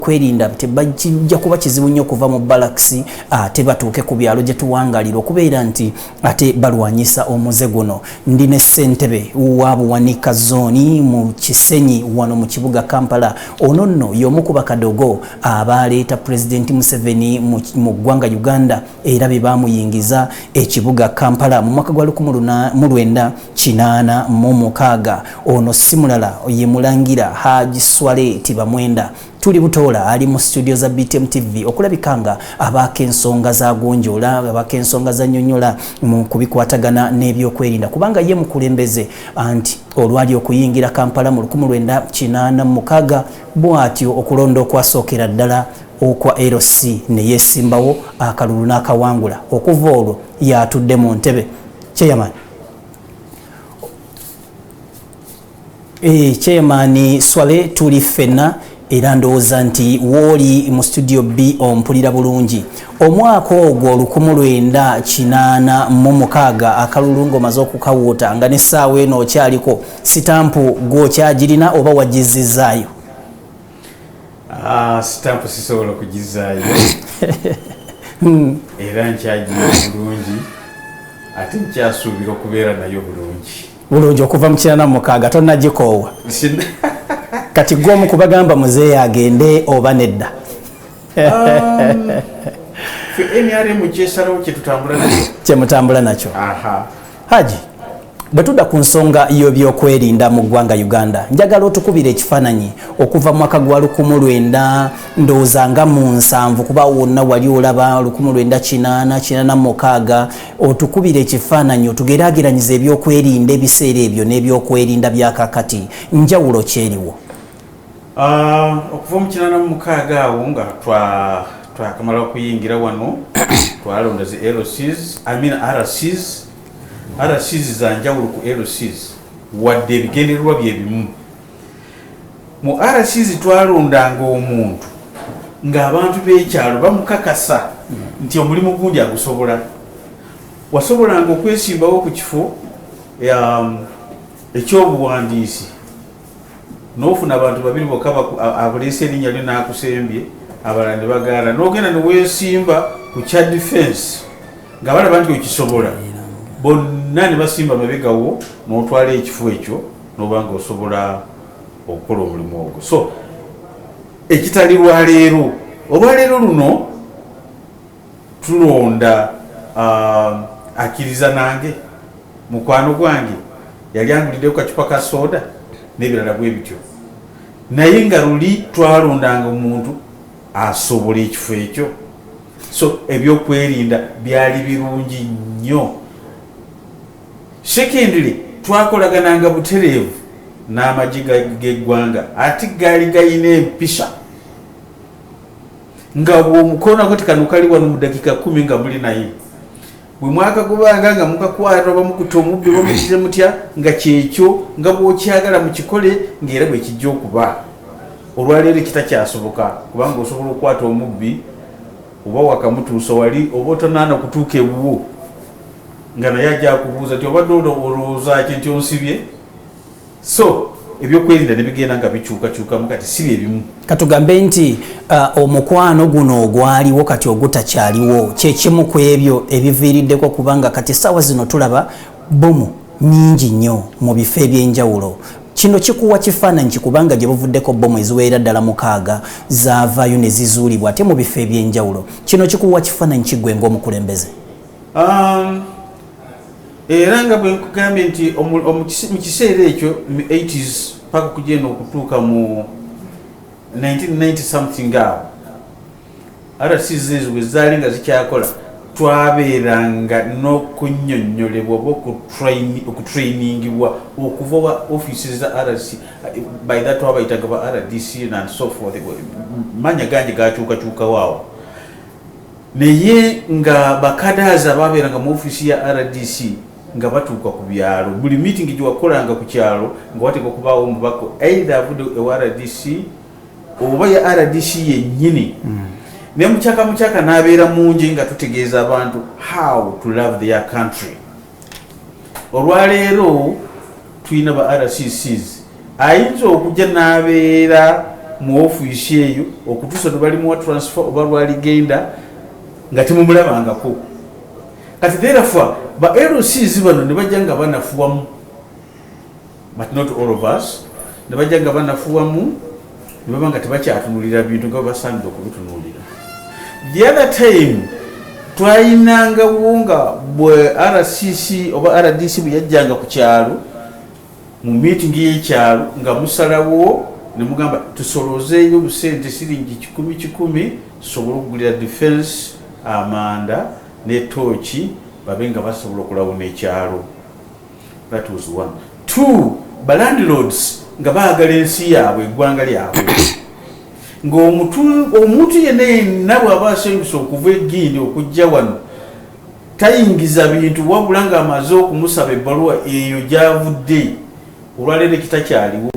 Ab'ebyokwerinda tebajja kuba kizibu nnyo okuva mu balakisi ate batuuke ku byalo gye tuwangalira okubeera nti ate balwanyisa omuze guno. Ndi ne ssentebe wa Buwanika zooni mu Kisenyi wano mu kibuga Kampala. Ono nno y'omu ku bakadogo abaaleeta Pulezidenti Museveni mu ggwanga Uganda era be baamuyingiza ekibuga Kampala mu mwaka gwa 1986. Ono si mulala ye Mulangira Haji Swale Tibamwenda. Tuli Butoola ali mu studio za BTM TV okulabika nga abaako ensonga zagonjoola, abaako ensonga zannyonnyola mu kubikwatagana n'ebyokwerinda, kubanga ye mukulembeze anti olwali okuyingira Kampala mu 1986, bw'atyo okulonda okwasookera ddala okwa LC ne yeesimbawo, akalulu n'akawangula. Okuva olwo yatudde mu ntebe. Chairman, Chairman Swale, tuli ffenna era ndowooza nti wooli mu studio B ompulira bulungi. Omwaka ogwo 1986, akalulu ng'omaze okukawuuta, nga n'essaawa eno okyaliko, sitampu gw'okyagirina oba wagizizaayo? Ah, sitampu sisobola okugizaayo era nkyagirina bulungi, ate nkyasuubira okubeera nayo bulungi. Bulungi, okuva mu 86 tonnagikoowa. Kati gwe omu kubagamba muzeeyi agende oba nedda? Fe NRM kyesalawo kyetutambula nakyo. Kyemutambula nakyo. Haji, bwe tudda ku nsonga y'ebyokwerinda mu ggwanga Uganda, njagala otukubira ekifaananyi okuva mu mwaka gwa 19 ndowooza nga mu 70, kuba wonna wali olaba 1980, 86. Otukubira ekifaananyi, otugeraageranyiza ebyokwerinda ebiseera ebyo n'ebyokwerinda bya kakati, njawulo kyeriwo? Ah, okuva mu 86 awo nga twakamala okuyingira wano, twalonda zi LCs, I mean RCs. RCs za njawulo ku LCs, wadde ebigendererwa bye bimu. Mu RCs twalondanga omuntu ng'abantu b'ekyalo bamukakasa nti omulimu gundi agusobola. Wasobolanga okwesimbawo ku kifo ekyobuwandiisi n'ofuna abantu babiri bokka abuleese erinnya lyo n'akusembye, abalala ne bagaana, n'ogenda ne weesimba ku kya defense nga balaba nti okisobola, bonna ne basimba mabegawo, n'otwala ekifo ekyo n'oba nga osobola okukola omulimu ogwo. So ekitali lwaleero, olwaleero luno tulonda akkiriza nange, mukwano gwange yali anguliddeyo kacupa ka soda n'ebirala bwe bityo, naye nga luli twalondanga omuntu asobola ekifo ekyo. So ebyokwerinda byali birungi nnyo. Secondly, twakolagananga butereevu n'amagye g'eggwanga, ate gaali gayina empisa nga bwomukoonako ti kano kali wano, mu dakiika 10 nga muli naye. Bwe mwakagobanga nga mukakwata oba mukuta omubbi oba mukize mutya, nga kyekyo nga bwokyagala mukikole, ngaera bwe kijja okuba. Olwaleero ekitakyasoboka, kubanga osobola okukwata omubbi oba wakamutuusa wali oba otonaana kutuuka ewuwo, nga naye ajja akubuuza nti obadde olowooza ki nti onsibye? So ebyokwerinda nebigenda nga bikyukakyukamu, kati si byebimu. Katugambe nti omukwano guno ogwaliwo kati ogutakyaliwo kyekimu ku ebyo ebiviiriddeko, kubanga kati essaawa zino tulaba bomu nyingi nnyo mu bifo ebyenjawulo. Kino kikuwa kifaananyi ki, kubanga gye buvuddeko bomu eziwerera ddala 6 zaavaayo ne zizuulibwa ate mu bifo ebyenjawulo? Kino kikuwa kifaananyi kiggwe ng'omukulembeze? Era nga bwe nkugambye nti mu kiseera ekyo mu 80s paka kugenda okutuuka mu 1990 something awo, RCs ezo bwe zaali nga zikyakola, twabeeranga n'okunnyonnyolebwa oba okutrainingibwa okuva wa offices za RC. By that twabayitaga ba RDC and so forth, manya gangi gakyukakyukawo awo, naye nga bakadaazi ababeeranga mu ofiisi ya RDC nga batuuka ku byalo, buli meeting gyewakolanga ku kyalo nga wateeka okubaawo omubaka, either avudde ewa RDC oba ya RDC yennyini. Ne mukyaka mukyaka n'abeera mungi nga tutegeeza abantu how to love their country. Olwaleero tulina ba RCCs ayinza okujja n'abeera mu ofiisi eyo okutuusa lwe balimuwa transfer oba lwaligenda nga temumulabangako. Kati therefore ba LCs bano ne bajja nga banafuwamu, but not all of us, ne bajja nga banafuwamu ne baba nga tebakyatunulira bintu nga bwebasaanidde okubitunuulira. The other time twayinangawo nga bwe RCC oba RDC bwe yajjanga ku kyalo mu meeting y'ekyalo, nga musalawo ne mugamba tusolozeeyo busente siringi kikumi kikumi tusobole okugulira defense amanda ne tooki, babe nga basobola okulawuna ekyalo. That was one. Two, balandlords nga baagala ensi yaabwe, eggwanga lyabwe, ng'omuntu yenna yenna bw'aba asenguse okuva egindi okujja wano tayingiza bintu wabula ng'amaze okumusaba ebbaluwa eyo gy'avudde. Olwaleero ekitakyaliwo,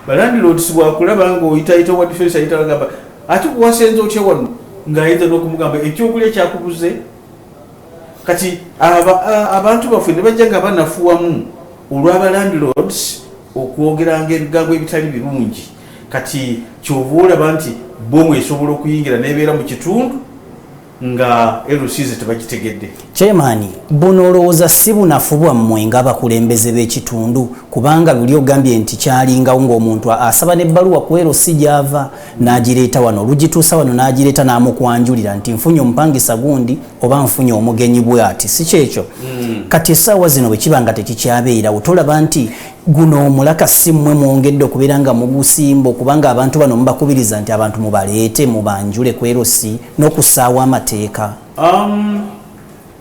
balandlords bwakulaba ng'oyitayita wa defense ayita bagamba ate kuwasenza otya wano, ng'ayinza n'okumugamba ekyokulya kyakubuze. Kati abantu baffe ne bajja nga banafuwamu olw'abalandlords okwogeranga ebigambo ebitali birungi. Kati kyova olaba nti bomu esobola okuyingira nebeera mu kitundu nga LCs tebakitegedde. Chairman, buno olowooza si bunafu bwammwe ng'abakulembeze b'ekitundu? Kubanga luli ogambye nti kyalingawo ng'omuntu asaba n'ebbaluwa ku LC gy'ava n'agireeta wano, olugituusa wano n'agireeta n'amukwanjulira nti nfunye omupangisa gundi oba nfunye omugenyi bw'ati, si kyekyo? Kati essaawa zino bwe kiba nga tekikyabeerawo, tolaba nti guno omulaka si mmwe mwongedde okubeera nga mugusimba, okubanga abantu bano mubakubiriza nti abantu mubaleete mubanjule ku LC n'okussaawo amateeka?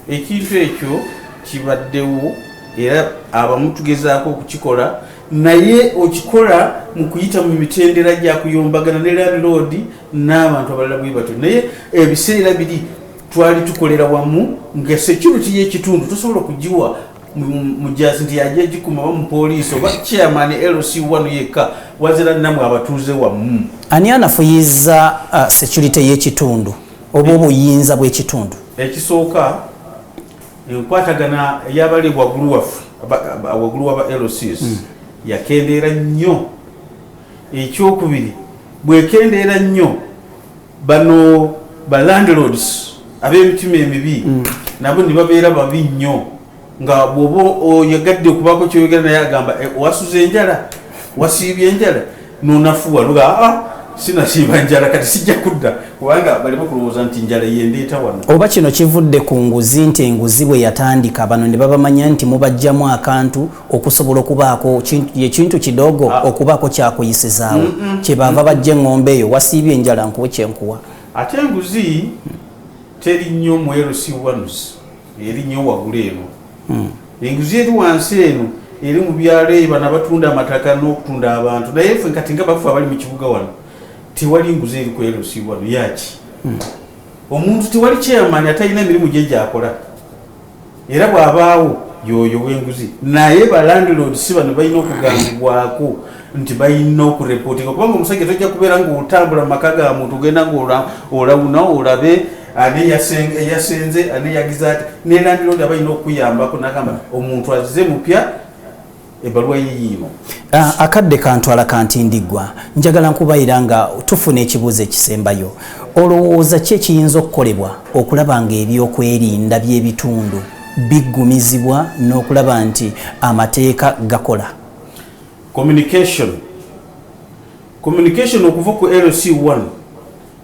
Ekintu ekyo kibaddewo era abamu tugezaako okukikola, naye okikola mu kuyita mu mitendera gya kuyombagana ne landlord n'abantu abalala bwe batyo. Naye ebiseera biri twali tukolera wamu nga security y'ekitundu tosobola kugiwa mujazi nti yajja gikuma oba mupoliisi oba chairman LC1 yekka, wazira namwe abatuuze wamu. Ani anafuyiza security y'ekitundu oba obuyinza bw'ekitundu? Ekisooka, enkwatagana ey'abali waggulu waffe, waggulu waba LCs yakendeera nnyo. Ekyokubiri, bwekendeera nnyo, bano ba landlords ab'emitima emibi nabo ne babeera babi nnyo, nga bw'oba oyagadde okubaako kyoyogera naye agamba, "Eh, wasuze enjala, wasiibye enjala," nonafuwa luga, aa sinasiiba njala, kati sijja kudda, kubanga baleme kulowooza nti njala yendeeta wano. Oba kino kivudde ku nguzi, nti enguzi bwe yatandika bano ne babamanya nti mubajjamu akantu okusobola okubaako ekintu kidogo okubaako kyakuyisizaawo, kyebaava bajja eŋŋombe eyo, wasiibye enjala, nkuwe kyenkuwa. Ate enguzi teri nnyo mu LC ones, eri nnyo waggulu eno. Enguzi eri wansi eno eri mu byalo eyo, bano abatunda amataka n'okutunda abantu. Naye ffe kati nga baffe abali mu kibuga wano, tewali nguzi eri ku LC wano yaki omuntu. Tewali chairman atalina emirimu gye gyakola, era bw'abaawo yoyo w'enguzi. Naye ba landlord si bano balina okugambibwako nti balina okureportinga, kubanga omusajja tojja kubeera ng'otambula mu maka ga muntu, ogenda ng'olawuna olabe ani eyasenze, ani yagiza ati. Ne landlord aba alina okuyambako nagamba omuntu azze mupya, ebbaluwa ye yiino. Akadde kantwala kantindiggwa, njagala nkubayira nga tufuna ekibuuzo ekisembayo. Olowooza ki ekiyinza okukolebwa okulaba nga ebyokwerinda by'ebitundu biggumizibwa n'okulaba nti amateeka gakola? Communication, communication okuva ku LC1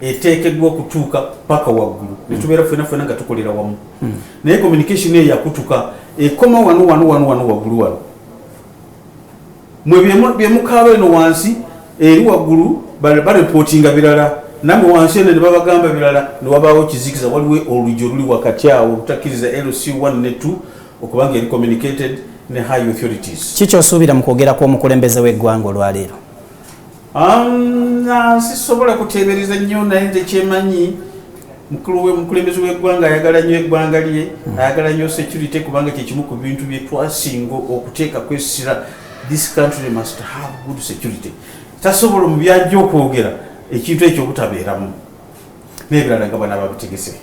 eteekeddwa okutuuka paka waggulu, netubeera fena fena nga tukolera wamu. Naye communication eyo yakutuka, ekoma wano wano wano wano waggulu wano. Mwe byemukaaba eno wansi, eri waggulu bareportinga birala, namwe wansi eno ne babagamba birala, newabaawo kizikiza. Waliwo oluggi oluli wakati awo olutakkiriza LC1 ne 2 okubanga eri communicated ne high authorities. Kikyosuubira mu kwogera kw'omukulembeze w'eggwanga olwaleero? Sisobola kuteebereza nnyo, naye nze kyemanyi, mukulembeze w'eggwanga ayagala nnyo eggwanga lye, ayagala nnyo security, kubanga kyekimu ku bintu bye twasinga okuteekako essira. This country must have good security. Tasobola mu byajja okwogera ekintu ekyo obutabeeramu n'ebirala nga bana babitegese.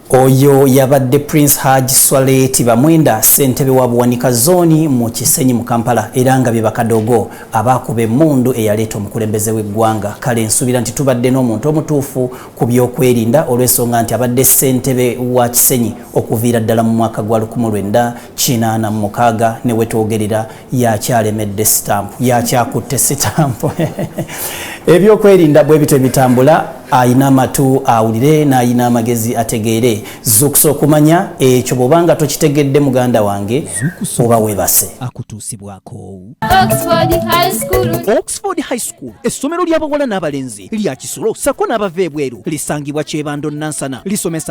Oyo yabadde Prince Hajj Swaleh Tibamwenda, ssentebe wa Buwanika Zooni mu Kisenyi mu Kampala, era nga bye bakadogo abaakuba emmundu eyaleeta omukulembeze w'eggwanga. Kale nsuubira nti tubadde n'omuntu omutuufu ku byokwerinda, olw'ensonga nti abadde ssentebe wa Kisenyi okuviira ddala mu mwaka gwa 1986, ne wetwogerera yakyalemedde sitampu, yakyakutte sitampu. Ebyokwerinda bwe bityo bitambula. Ayina amatu awulire, n'ayina amagezi ategeere. Zukusa okumanya ekyo. Bw'obanga tokitegedde, muganda wange, oba weebase. Akutuusibwako Oxford High School. Oxford High School, essomero ly'abawala n'abalenzi lya kisulo sako n'abava ebweru, lisangibwa Kyebando, Nansana. Lisomesa